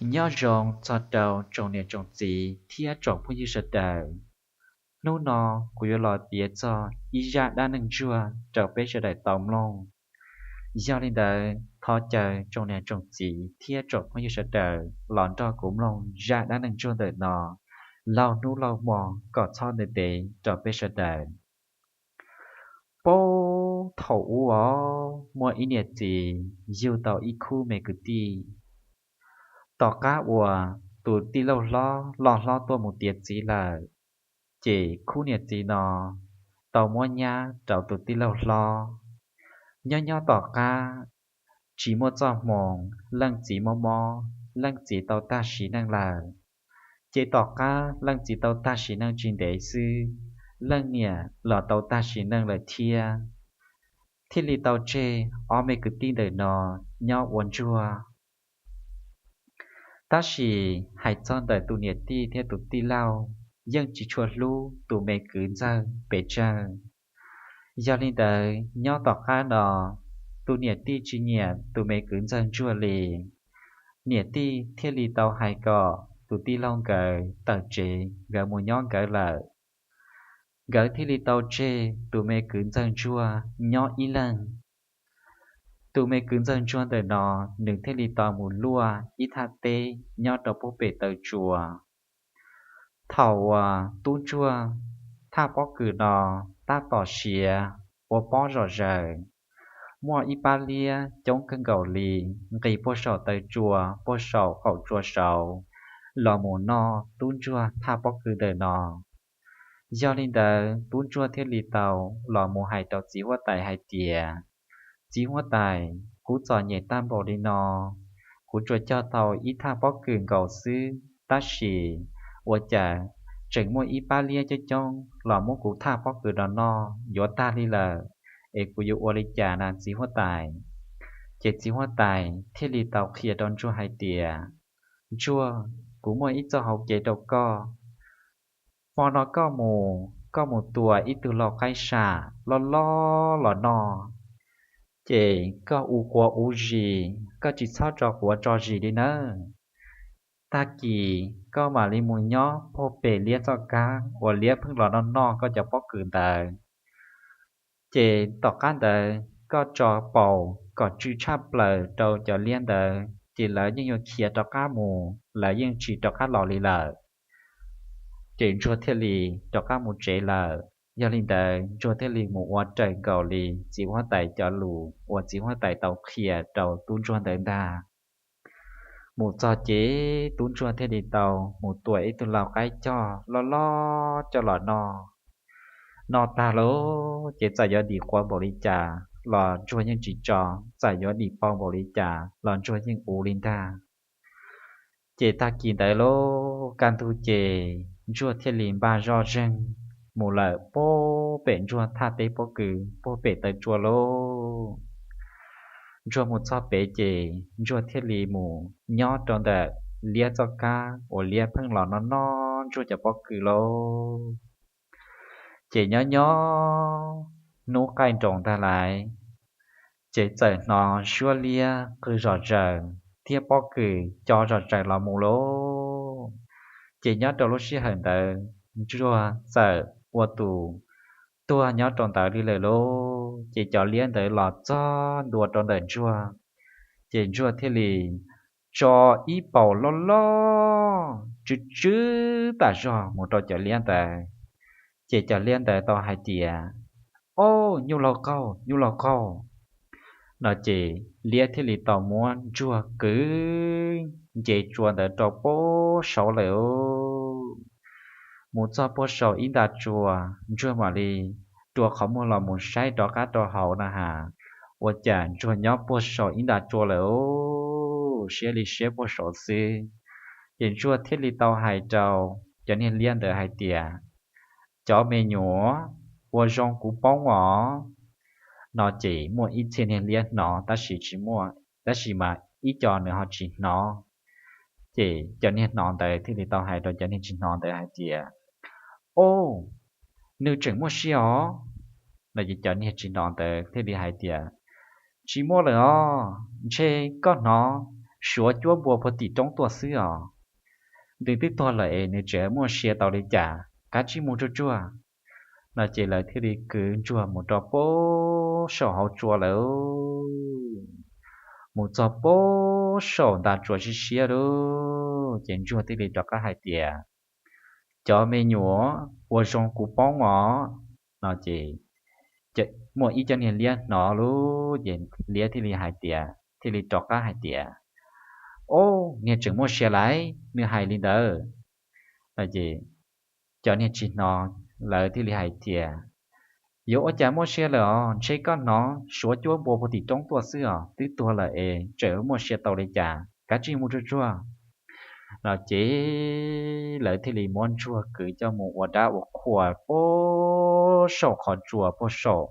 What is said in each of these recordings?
Nyob zoo txog rau tsoom niam tsoom txiv thiab tsoom phooj ywg sawv daws. Hnub no kuv yuav los piav txog ib zaj dab neeg ntsuag rau peb sawv daws tau mloog. Yog li ntawd thov caw tsoom niam tsoom txiv thiab tsoom phooj ywg sawv daws los nrog kuv mloog zaj dab neeg ntsuag ntawm no laug hnub laug hmo kom txhob ntev ntev rau peb sawv daws. Puag thaum ub os, muaj ib niam txiv yug tau ib khub me kwv tij. Tom qab uas tus tij laug hlob loj hlob tuaj mus tiav txiv lawm, ces khub niam txiv no tau muab nyab rau tus tij laug hlob. Nyob nyob tom qab, tsis muaj txoj hmoo, leej txiv mob mob, leej txiv tau tag sim neej lawm. Ces tom qab leej txiv tau tag sim neej tsis ntev xwb, leej niam los tau tag sim neej lawm thiab. Thiaj li tau tseg ob me kwv tij ntawm no nyob ua ntsuag. Tab sis hais txog ntawm tus niam tij thiab tus tij laug, yeej tsis tshua hlub tus me kwv ntxawg pes tsawg. Yog li ntawd nyob tom qab no, tus niam tij tsis nyiam tus me kwv ntxawg ntsuag li. Niam tij thiaj li tau hais kom tus tij laug nkawd tawm tsev nkawd mus nyob nkawd lawm. Nkawd thiaj li tau tseg tus me kwv ntxawg ntsuag nyob ib leeg. Tus me kwv ntxawg ntsuag ntawm no, nws thiaj li tau mus luaj ib thaj teb nyob rau puag pem taw tsua. Thaum uas tub ntsuag thaj pob kws no tab tom siav ua pob zom zaws, muaj ib pab liab coob kawg nkaus li nqis puag saum taw tsua, puag saum qaum tsua saud los mus noj tub ntsuag thaj pob kws ntawm no. Yog li ntawd tub ntsuag thiaj li tau los mus hais rau txiv huab tais hais tias, Txiv huab tais, kuv txom nyem tag npaum li no, kuv tsuas cog tau ib thaj pob kws nkaus xwb, tab sis ua cas tseem muaj ib pab liab coob coob los muab kuv thaj pob kws no noj yuav tag li lawm, es kuv yuav ua li cas na txiv huab tais? Ces txiv huab tais thiaj li tau qhia rau ntsuag hais tias, Ntsuag, kuv muaj ib txoj hauv kev rau koj. Hmo no koj mus, koj mus tua ib tug lau qaib sam loj loj los noj, ces koj ua quav ua zis, koj tsis txhob tso quav tso zis li nawb. Tag kis koj mam li mus nyob puag pem liab txoj kab uas liab pheej los noj noj koj cov pob kws ntawd. Ces tom qab ntawd koj tso paus kom tsw tshaj plaws rau cov liab ntawd, ces lawv yeej yuav khiav rov qab mus, lawv yeej tsis rov qab los li lawm. Ces ntsuag thiaj li rov qab mus tsev lawm. Yog li ntawd ntsuag thiaj li mus ua raws nkaus li txiv huab tais cov lus uas txiv huab tais tau qhia rau tub ntsuag ntawd ntag. Mus txog ces tub ntsuag thiaj li tau mus tua ib tug lau qaib coj loj loj coj los noj. Noj tag lawm ces txawm yuav dim quav npaum li cas los ntsuag yeej tsis tso, txawm yuav dim pau npaum li cas los ntsuag yeej ua li ntag. Ces tag kis ntawd lub kaj ntug ces ntsuag thiaj li npaj zoj zeeg mus lawm puag pem ntsuag thaj teb pob kws puag pem taw tsua lauj. Ntsuag mus txog pem ces ntsuag thiaj li mus nyob rau ntawm liab txoj kab uas liab pheej los noj noj ntsuag cov pob kws lauj. Ces nyob nyob hnub qaij nroos ntag lais, ces txawm hnov suab liab qw zom zaws thiab pob kws co zom zaws los mus lauj. Ces nyob rau lub sij hawm ntawd ntsuag txawm ua tus tuag nyob rau ntawd li lawm lauj. Ces cov liab ntawd los txog ntua rau ntawm ntsuag, ces ntsuag thiaj li tso ib paus loj loj tsw tsw tas zog mus rau cov liab ntawd. Ces cov liab ntawd tau hais tias, Au, nyuj laug qaug, nyuj laug qaug! No ces liab thiaj li tau muab ntsuag kwv nce tsua ntawd rau puag saud lawm. Mus txog puag saum ib nta tsua, ntsuag mam li rua qhov muag los mus saib rov qab rau hauv na has, ua cas ntsuag nyob puag saum ib nta tsua lawm, siab li siab puag saud xwb. Ces ntsuag thiaj li tau hais rau cov niag liab ntawd hais tias, Cov me nyuam, ua zoo kuv poob os. No ces muaj ib txhia niag liab hnov tab sis tsis muaj, tab sis mas ib co nws ho tsis hnov. Ces cov niag hnov ntawd thiaj li tau hais rau cov niag tsis hnov ntawd hais tias, Au, nws tseem muaj siab os. No ces cov niag tsis hnov ntawd thiaj li hais tias, Tsis muaj lawm os, ntshe koj hnov suav cuab npua puag tim roob tuaj xwb os. Nws twb tuag lawm es nws tseem muaj sia tau li cas, kav tsij mus tsuag tsuag. No ces lawv thiaj li kwv ntsuag mus rau pem saum hauv tsua lawm. Mus txog pem saum nta tsua siab siab lawm ces ntsuag thiaj li rov qab hais tias, cov me nyuam, ua zoo kuv poob os. No ces muaj ib cov niag liab hnov lawm ces liab thiaj li hais tias, thiaj li rov qab hais tias, o, niag tseem muaj sia lawm, nws hais li ntawd. No ces cov niag tsis hnov lawv thiaj li hais tias, yuav ua cas muaj sia lawm os, ntshe koj hnov suav cuab npua puag tim roob tuaj xwb os, twb tuag lawm es tseem muaj sia tau li cas, kav tsij mus tsuag tsuag. No ces lawv thiaj li muab ntsuag kwv coj mus ua dab ua qhua pem saum qhov tsua pem saum,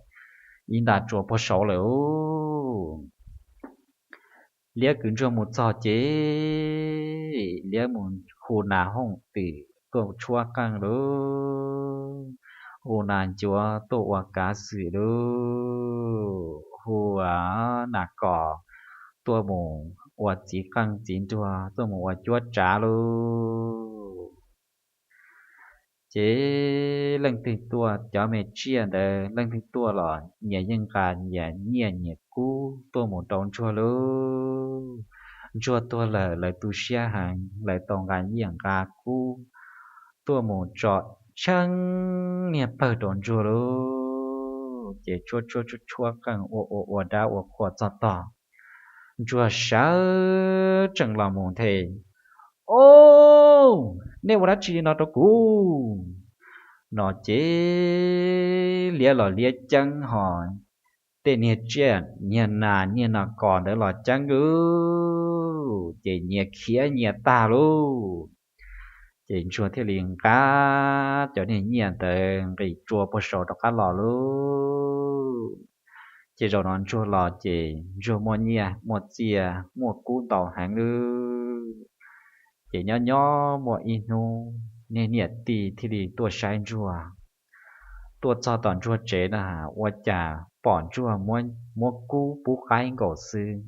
ib nta tsua pem saud lawm. Liab kwv ntsuag mus txog ces liab mus hu nas hooj twm tuaj tshuab qeej lawm, hu nas ncuav tuaj ua kav xwm lawm, hu nas kos tuaj mus ua txiv qeej txiv nruas, tuaj mus ua cuab tsav lawm. Ces leej twg tuaj, cov me tsiaj ntawd leej twg tuaj los nyias yeej nqa nyias nyiaj nyias kub tuaj mus rau ntsuag lawm. Ntsuag tuag lawm lawv tu siab heev, lawv tau nqa nyiaj nqa kub tuaj mus tso tsheej niag pawg rau ntsuag lawm. Ces tshuab tshuab tshuab tshuab qeej ua ua ua dab ua qhua txog tog, ntsuag sawv tsees los mus nthe, o, nej ua dab tsi li no rau kuv? No ces liab los liab ceeb hos, tej niag tsiaj niag nas niag nas kos ntawd los ceeb lawm, ces nyias khiav nyias tag lawm. Ces ntsuag thiaj li nqa cov niag nyiaj ntawd nqis tsua pem saud rov qab los lawm. Ces zaum no ntsuag los ces ntsuag muaj nyiaj muaj txiaj muaj kub ntau heev lawm. Ces nyob nyob muaj ib hnub niag niam tij thiaj li tuaj saib ntsuag. Tuaj txog tom ntsuag tsev na, ua cas pom ntsuag muab kub pub qaib nkaus xwb.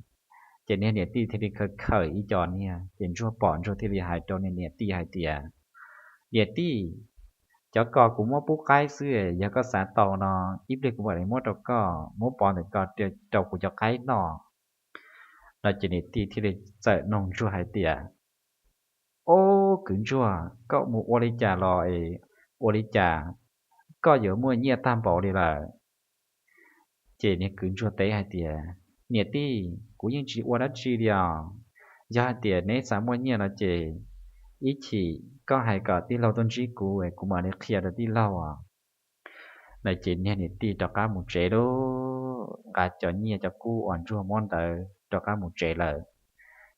Ces niag niam tij thiaj li khaws khaws ib co niag, ces ntsuag pom ntsuag thiaj li hais rau niag niam tij hais tias, niam tij, cov ko kuv muab pub qaib xwb, yog koj xav tau no ib pliag kuv mam li muab rau koj, muab pov ntawm ko rau kuv cov qaib noj. No ces niam tij thiaj li txawm noog ntsuag hais tias, o, kwv ntsuag, koj mus ua li cas los es ua li cas koj yuav muaj nyiaj tag npaum li lawm? Ces niag kwv ntsuag teb hais tias, niam tij, kuv yeej tsis ua dab tsi li os. Yog hais tias neb xav muaj nyiaj no ces ib chim koj hais kom tij laug tuaj ntsib kuv, kuv mam li qhia rau tij laug os. No ces niag niam tij rov qab mus tsev lawm, nqa cov nyiaj cov kub uas ntsuag muab ntawd rov qab mus tsev lawm.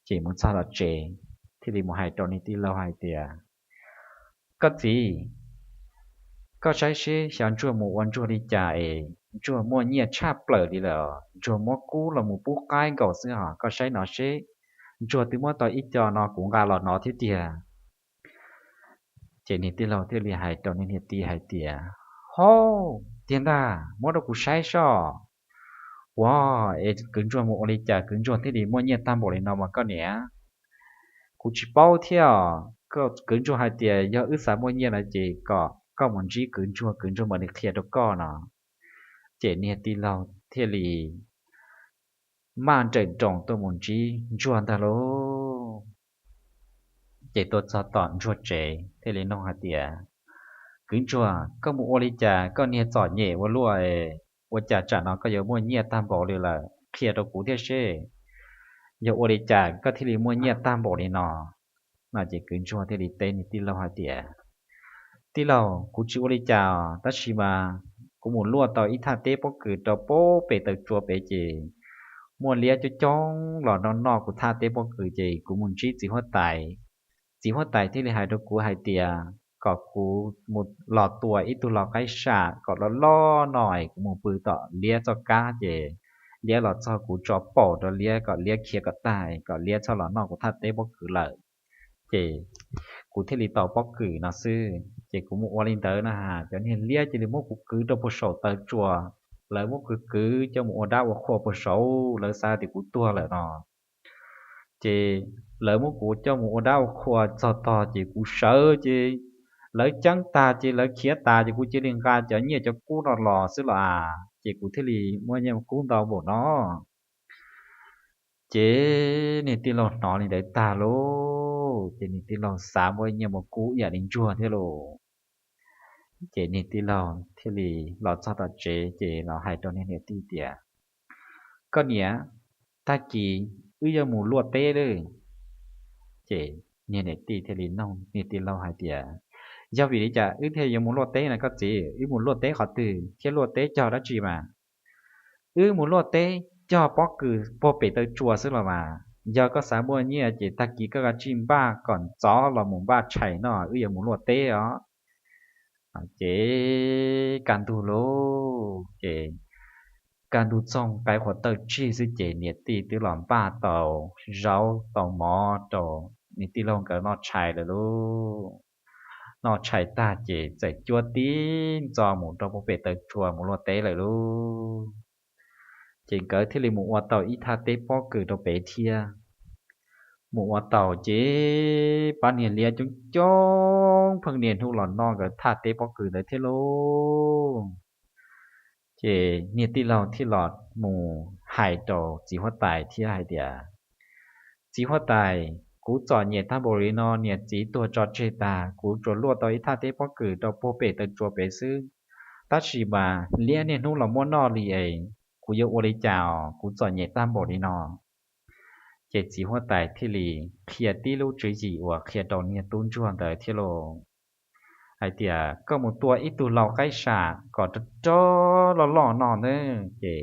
Ces mus txog tom tsev, thiaj li mus hais rau niag tij laug hais tias, koj txiv, koj saib seb xyov ntsuag mus ua ntsuag li cas es ntsuag muaj nyiaj tshaj plaws li lawm, ntsuag muab kub los mus pub qaib nkaus xwb hos, koj saib no seb, ntsuag twb muab tau ib co no kuv nqa los no thiab tiag. Ces niag tij laug thiaj li hais rau niag niam tij hais tias, hov, tiag ntag, muab rau kuv saib soj. Ua, es kwv ntsuag mus ua li cas kwv ntsuag thiaj li muaj nyiaj tag npaum li no mas koj niam? Kuv tsis paub thiab. Kwv ntsuag hais tias yog wb xav muaj nyiaj no ces kom koj mus ntsib kwv ntsuag, kwv ntsuag mam li qhia rau koj no. Ces niag tij laug thiaj li maj nrawm nroos tuaj mus ntsib ntsuag ntag lauj. Ces tuaj txog tom ntsuag tsev thiaj li noog hais tias, kwv ntsuag, koj mus ua li cas koj niag txom nyem ua luaj, ua cas tsam no koj yuav muaj nyiaj tag npaum li lawm, qhia rau kuv thiab seb, yog ua li cas koj thiaj li muaj nyiaj tag npaum li no? No ces kwv ntsuag thiaj li teb niag tij laug hais tias, tij laug, kuv tsis ua li cas, tab sis mas kuv mus luaj tau ib thaj teb pob kws rau pem taw tsua pem ces muaj liab coob coob los noj noj kuv thaj teb pob kws ces kuv mus ntsib txiv huab tais. Txiv huab tais thiaj li hais rau kuv hais tias kom kuv mus los tua ib tug lau qaib sam kom loj loj no es kuv mus pw tom liab txoj kab ces liab los txog kuv tso paum rau liab kom liab khiav kom tag kom liab txhob los noj kuv thaj teb pob kws lawm. Ces kuv thiaj li tau pob kws no xwb. Ces kuv mus ua li ntawd na has, cov niag liab cia li muab kuv kwv rau puag saum taw tsua, lawv muab kuv kwv coj mus ua dab ua qhua puag saud, lawv xav tias kuv tuag lawm no. Ces lawv muab kuv coj mus ua dab ua qhua txog tog ces kuv sawv ces lawv ceeb tag ces lawv khiav tas ces kuv cia li nqa cov nyiaj cov kub no los xwb los as, ces kuv thiaj li muaj nyiaj muaj kub ntau npaum no. Ces niag tij laug hnov li ntawd tag lauj, ces niag tij laug xav muaj nyiaj muaj kub ib yam li ntsuag thiab lauj. Ces niag tij laug thiaj li los txog tom tsev ces los hais rau niag niam tij tias, Koj niam, tag kis wb yuav mus luaj teb lawm. Ces niag niam tij thiaj li nug niag tij laug hais tias, Yog vim li cas wb thiaj yuav mus luaj teb no koj txiv? Wb mus luaj teb qhov twg thiab luaj teb cog dab tsi mas? Wb mus luaj teb cog pob kws puag pem taw tsua xwb los mas. Yog koj xav muaj nyiaj ces tag kis koj kav tsij npaj kom ntxov los mus npaj tshais noj, wb yuav mus luaj teb os. Ces kaj ntug lauj, ces kaj ntug txoog qaib qhuav tawj tsig xwb ces niam tij twb los npaj tau zaub tau mov rau niag tij laug nkawd noj tshais lawm lauj. Noj tshais tag ces txawm cuab tib ntxo mus rau puag pem taw tsua mus luaj teb lawm lauj. Ces nkawd thiaj li mus ua tau ib thaj teb pob kws rau pem thiab. Mus ua tau ces pab niag liab coob coob pheej niaj hnub los noj nkawd thaj teb pob kws ntawd thiab lauj. Ces niag tij laug thiaj los mus hais rau txiv huab tais thiab hais tias, Txiv huab tais, kuv txom nyem tag npaum li no, niam txiv tuag tso tseg tas, kuv tsuas luaj tau ib thaj teb pob kws rau puag pem taw tsua pem xwb, tab sis mas liab niaj hnub los muab noj li es kuv yuav ua li cas os, kuv txom nyem tag npaum li no. Ces txiv huab tais thiaj li qhia tib lub tswv yim uas qhia rau niag tub ntsuag ntawd thiab lauj, hais tias, Koj mus tua ib tug lau qaib sam kom rog rog loj loj no na, ces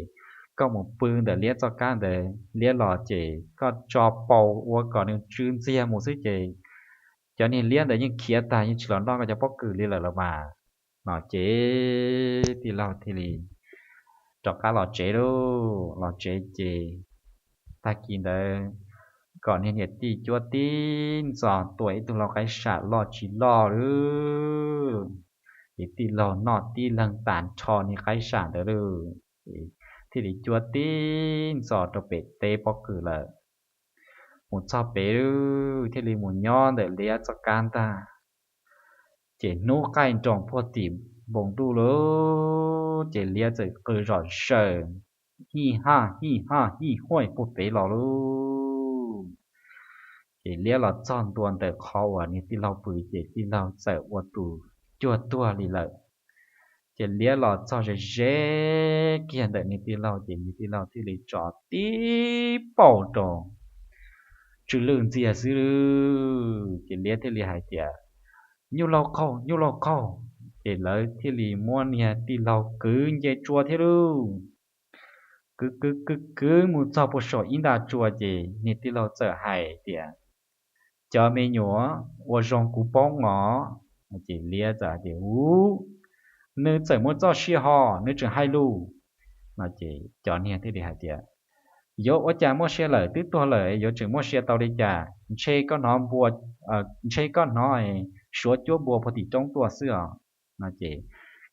koj mus pw ntawm liab txoj kab ntawd, liab los ces koj tso paus ua kom nws tsw ntxiag mus xwb ces cov niag liab ntawd yeej khiav tag yeej tsis los noj koj cov pob kws li lawm los mas. No ces tij laug thiaj li rov qab los tsev lauj. Los tsev ces tag kis ntawd kom niag niam tij cuab tib ntxo tua ib tug lau qaib sam loj tsis loj lauj. Ces tij laug noj tib leeg tag nrho niag qaib sam ntawd lauj, thiaj li cuab tib ntxo rau pem teb pob kws lawm. Mus txog pem lauj, thiaj li mus nyob ntawm liab txoj kab ntag. Ces hnub qaij nroos puag tim npoo ntuj lauj, ces liab txawm qw zom zaws, hij haj hij haj hij huaj puag pem los lauj. Ces liab los txog ntua ntawm qhov uas niag tij laug pw ces tij laug txawm ua tus cuag tuag li lawm. Ces liab los txog ze ze kiag ntawm niag tij laug ces niag tij laug thiaj li tso tib paus rau tsw lwj ntxiag xwb. Ces liab thiaj li hais tias, Nyuj laug qaug, nyuj laug qaug. Ces lawv thiaj li muab niag tij laug kwv nce tsua thiab lauj. Kwv kwv kwv kwv mus txog puag saum ib nta tsua ces niag tij laug txawm hais tias, Cov me nyuam, ua zoo kuv poob os. Ces liab txawm hais tias, Ub, nws txawm muaj txoj sia hos, nws tseem hais lus. No ces cov niag thiaj li hais tias, Yuav ua cas muaj sia lawm, twb tuag lawm yuav tseem muaj sia tau li cas? Ntshe koj hnov npua, ntshe koj hnov suav cuab npua puag tim roob tuaj xwb os. No ces,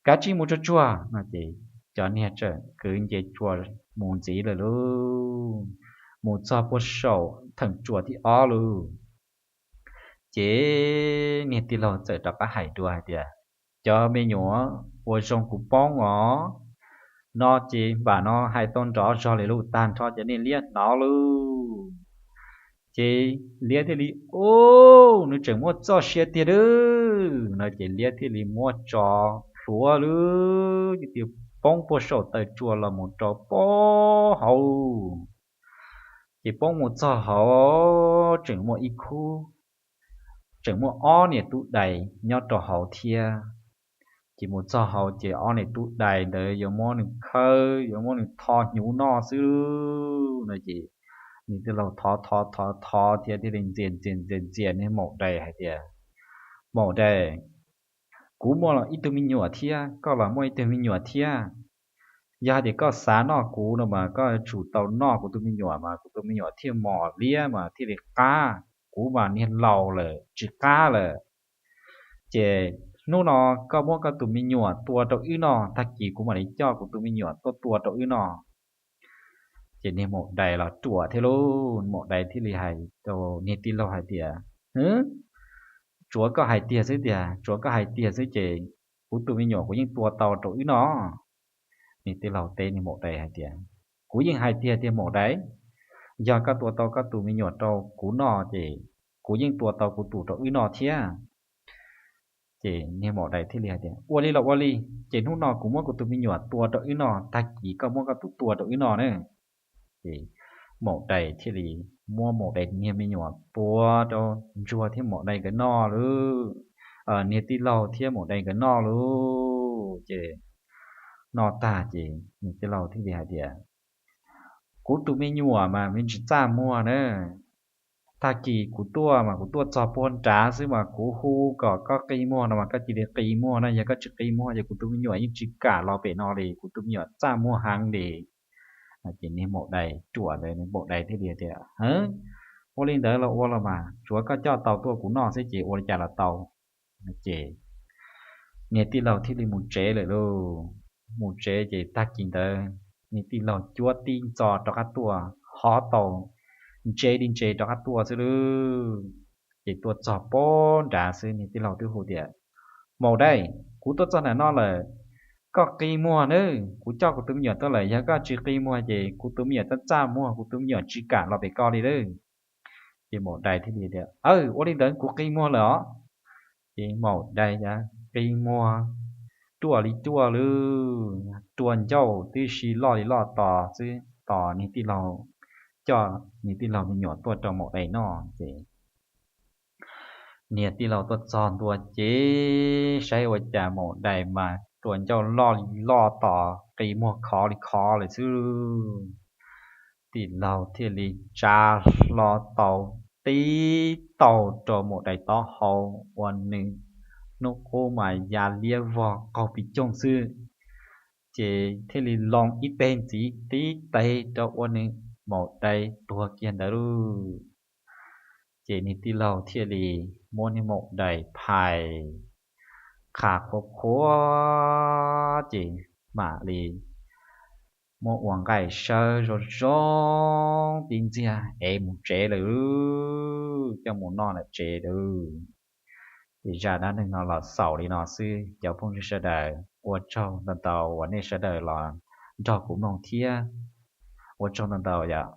Kav tsij mus tsuag tsuag. No ces cov niag txawm kwv nce tsua mus ntxiv lawm lauj. Mus txog puag saum theem tsua thib ob lauj. Ces niag tij laug txawm rov qab hais dua hais tias, Cov me nyuam, ua zoo kuv poob os. No ces npam no hais tau nrov zog li lus tag nrho ces niag liab hnov lauj. Ces liab thiaj li, Ub, nws tseem muaj txoj sia tiag lauj. No ces liab thiaj li muab tso plhuav lauj, ces poob puag saum taw tsua los mus rau puag hauv. Ces poob mus txog hauv, tseem muaj ib khub, tseem muaj ob niam tub dais nyob rau hauv thiab. Ces mus txog hauv ces ob niam tub dais ntawd yuav muab nws khawb, yuav muab nws tho hnyuv noj xwb no ces nws tij laug thov thov thov thov thiab thiaj li ntxias ntxias ntxias ntxias niag maum dais hais tias, Maum dais, kuv muaj ib tug me nyuam thiab, koj los muaj ib tug me nyuam thiab. Yog hais tias koj xav noj kuv no mas koj yuav tsum tau noj kuv tus me nyuam mas kuv tus me nyuam thiaj mos liab mas thiaj li qab. Kuv mas niag laus lawm tsis qab lawm. Ces hnub no koj muab koj tus me nyuam tua rau wb noj, tag kis kuv mam li coj kuv tus me nyuam tuaj tua rau wb noj. Ces niag maum dais los ruam thiab lauj, maum dais thiaj li hais rau niag tij laug hais tias, Hwv, tsuav koj hais tiag xwb tiag, tsuav koj hais tiag xwb ces kuv tus me nyuam kuv yeej tua tau rau wb noj. Niag tij laug teb niag maum dais hais tias, Kuv yeej hais tiag tiag maum dais, yog koj tua tau koj tus me nyuam rau kuv noj ces kuv yeej tua tau kuv tus rau wb noj thiab. Ces niag maum dais thiaj li hais tias, Ua li los ua li, ces hnub no kuv muab kuv tus me nyuam tua rau wb noj, tag kis koj muab koj tus tua rau wb noj na. Ces maum dais thiaj li muab maum dais niag me nyuam tua rau ntsuag thiab maum dais nkawd noj lauj, niag tij laug thiab maum dais nkawd noj lauj. Ces noj tag ces niag tij laug thiaj li hais tias, Kuv tus me nyuam mas me ntsis txaj muag na, tag kis kuv tuaj mas kuv tuaj txog puag nrad xwb mas kuv hu kom koj qi muag no mas koj cia li qi muag na, yog koj tsis qi muag ces kuv tus me nyuam yeej tsis kam los pem no li, kuv tus me nyuam txaj muag heev li. Ces niag maum dais ruam ntawd, maum dais thiaj li tias, Ua li ntawd los ua los mas, tsuav koj coj tau tuaj kuv noj xwb ces ua li cas los tau. Ces niag tij laug thiaj li mus tsev lawm lauj. Mus tsev ces tag kis ntawd niag tij laug cuab tib ntxo rov qab tuaj, hov tau ntse li ntse rov qab tuaj xwb lauj. Ces tuaj txog puag nrad xwb niag tij laug twb hu tias, Maum dais, kuv tuaj txog ntawm no lawm, koj qi muag nawb, kuv coj kuv tus me nyuam tuaj lawm, yog koj tsis qi muag ces kuv tus me nyuam txaj txaj muag, kuv tus me nyuam tsis kam los pem koj li lauj. Ces maum dais thiaj li tias, Aw, ua li ntawd kuv qi muag lawm os. Ces maum dais qi muag ruaj li ruaj lauj, rua ncauj tib si loj li loj tos xwb tos niag tij laug, coj niag tij laug me nyuam tuaj rau maum dais noj. Ces niag tij laug tuaj txog ntua ces saib ua cas maum dais mas rua ncauj loj li loj tos, qi muag khov li khov lawm xwb. Tij laug thiaj li tsa hlo tau tib tau rau maum dais taub hau, ua nws hnub qub mas ya liab vog qaug pis coog xwb. Ces thiaj li loo ib teg ntxiv tib teg rau ua nws, maum dais tuag kiag ntawd lauj. Ces niag tij laug thiaj li muab niag maum dais phais qha qhuav qhuav ces mam li muab ua nqaij sawb zoo zoo tib ntxiag es mus tsev lawm, coj mus noj lawm tsev lawm. Ces zaj dab neeg no los xaus li no xwb cov phooj ywg sawv daws, ua tsaug ntau ntau uas nej sawv daws los nrog kuv mloog thiab ua tsaug ntau ntau yom.